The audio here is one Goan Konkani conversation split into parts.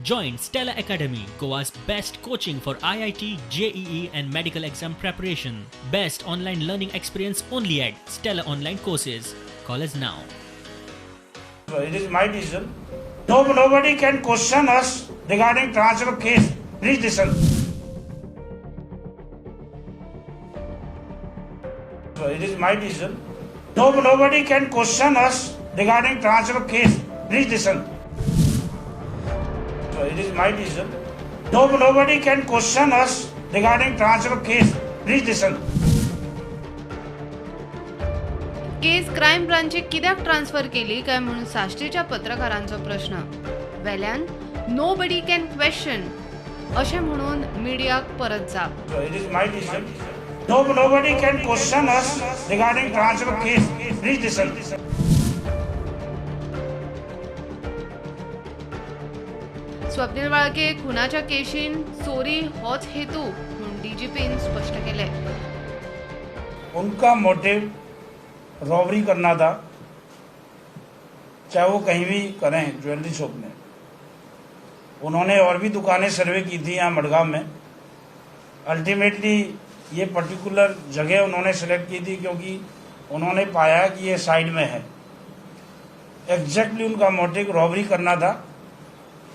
Join Stella Academy, Goa's best coaching for IIT, JEE, and medical exam preparation. Best online learning experience only at Stella Online Courses. Call us now. It is my decision. No, nobody can question us regarding transfer case. Please listen. It is my decision. No, nobody can question us regarding transfer case. Please listen. It is my decision. No, nobody can question us regarding transfer case. Please listen. Case crime ब्रांचेक कित्याक ट्रान्सफर केली काय म्हणून साश्टीच्या पत्रकारांचो प्रश्न. वेल्यान नो बडी can question अशें म्हणून मिडियाक परत जाप. It is my decision. No, nobody can question us regarding transfer case. Please listen. Swapnil Walke खुनाच्या केशीन चोरी होच हेतू म्हूण डीजीपीन स्पश्ट केलें. उनका मोटिव रॉबरी करना था, चाहे वो कहीं भी करें. ज्वेलरी शॉप में उन्होंने और भी दुकानें सर्वे की थी यहाँ मडगांव में. अल्टीमेटली ये पर्टिकुलर जगह उन्होंने सेलेक्ट की थी क्योंकि उन्होंने पाया कि ये साइड में है. एग्जैक्टली उनका मोटिव रॉबरी करना था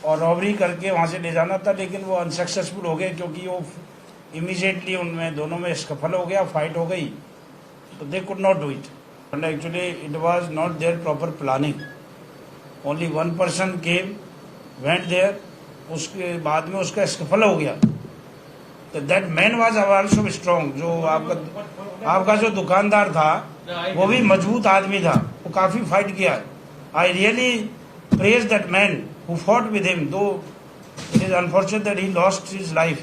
और रॉबरी करके वहाँ से ले जाना था, लेकिन वो अनसक्सेसफुल हो गए क्योंकि वो इमीडिएटली उनमें दोनों में स्कफल हो गया, फाइट हो गई, तो they could not do it. And actually it was not their proper planning. Only one person came, went there, उसके बाद में उसका स्कफल हो गया. तो that man was also strong. जो आपका जो दुकानदार था वो भी मजबूत आदमी था, वो काफ़ी फाइट किया. I really praise that man who fought with him, though it is unfortunate that he lost his life,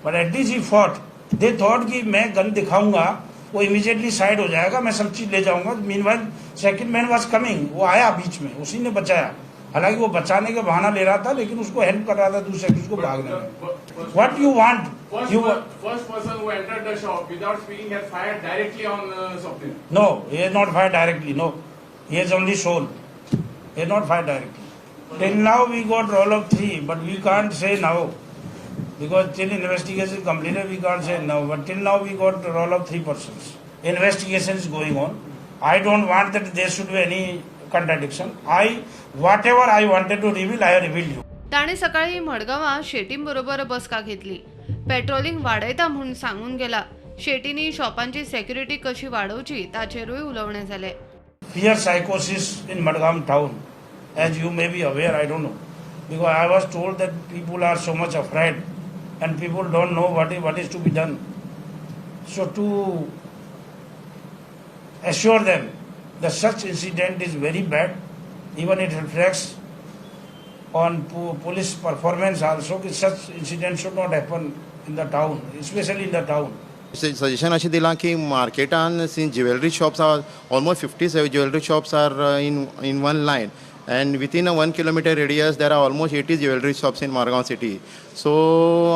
but at least he fought. They thought कि मैं गन दिखाऊंगा, वो इमीडिएटली साइड हो जाएगा, मैं सब चीज ले जाऊंगा. Meanwhile second man was coming, वो आया बीच में, उसी ने बचाया. हालांकि वो बचाने का बहाना ले रहा था, लेकिन उसको हेल्प कर रहा था दूसरे उसको भागने में. What you want? You First person who entered the shop without speaking had fired directly on Swapnil. No, he has not fired directly. No, he has only shown. He has not fired directly. Till now we got roll of three, but we can't say now because till investigation is completed we can't say now. But till now we got roll of three persons. Investigation is going on. I don't want that there should be any contradiction. I whatever I wanted to reveal, I have revealed you. ताणें सकाळी मडगांवां शेटींबरोबर बसका घेतली. पेट्रोलिंग वाडयता म्हूण सांगून गेला. शेटींनी शॉपांची सेक्युरिटी कशी वाडोवची ताचेरूय उलोवणें जालें. Fear psychosis in Madgaon town, as you may be aware, I don't know, because I was told that people are so much afraid and people don't know what is to be done. So to assure them that such incident is very bad, even it reflects on police performance also, that such incident should not happen in the town, especially in the town. Suggestion अशें दिलां की मार्केटान since jewellery shops are almost 57 jewellery shops are in one line and within a 1 kilometer radius there are almost 80 jewellery shops in Margao city. So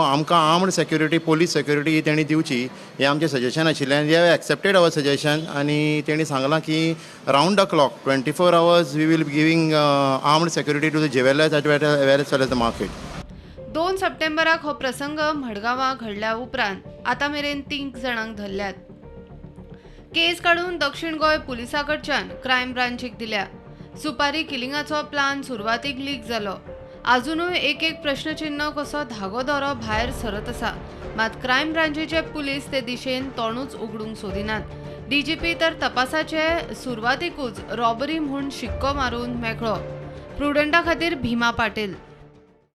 आमकां आर्म्ड सेक्युरिटी, पोलीस सेक्युरिटी ही तेणी दिवची हें आमचें सजेशन आशिल्लें आनी they have accepted our suggestion. आनी तेणी सांगलां की round the clock, 24 hours, we will be giving armed security to the jewellers as well as the market. 2 सप्टेंबराक हो प्रसंग मडगांवां घडल्या उपरांत आतां मेरेन तीग जाणांक धरल्यात. केस काडून दक्षिण गोंय पुलिसां कडच्यान क्रायम ब्रांचीक दिल्या. सुपारी किलिंगाचो प्लान सुरवातीक लीक जालो. आजुनूय एक एक प्रश्नचिन्ह कसो धागो दोरो भायर सरत आसा. मात क्रायम ब्रांचीचे पुलीस ते दिशेन तोंडूच उगडूंक सोदिनात. डीजीपी तर तपासाचे सुरवातीकूच रॉबरी म्हूण शिक्को मारून मेकळो. प्रुडंटा खातीर भीमा पाटील.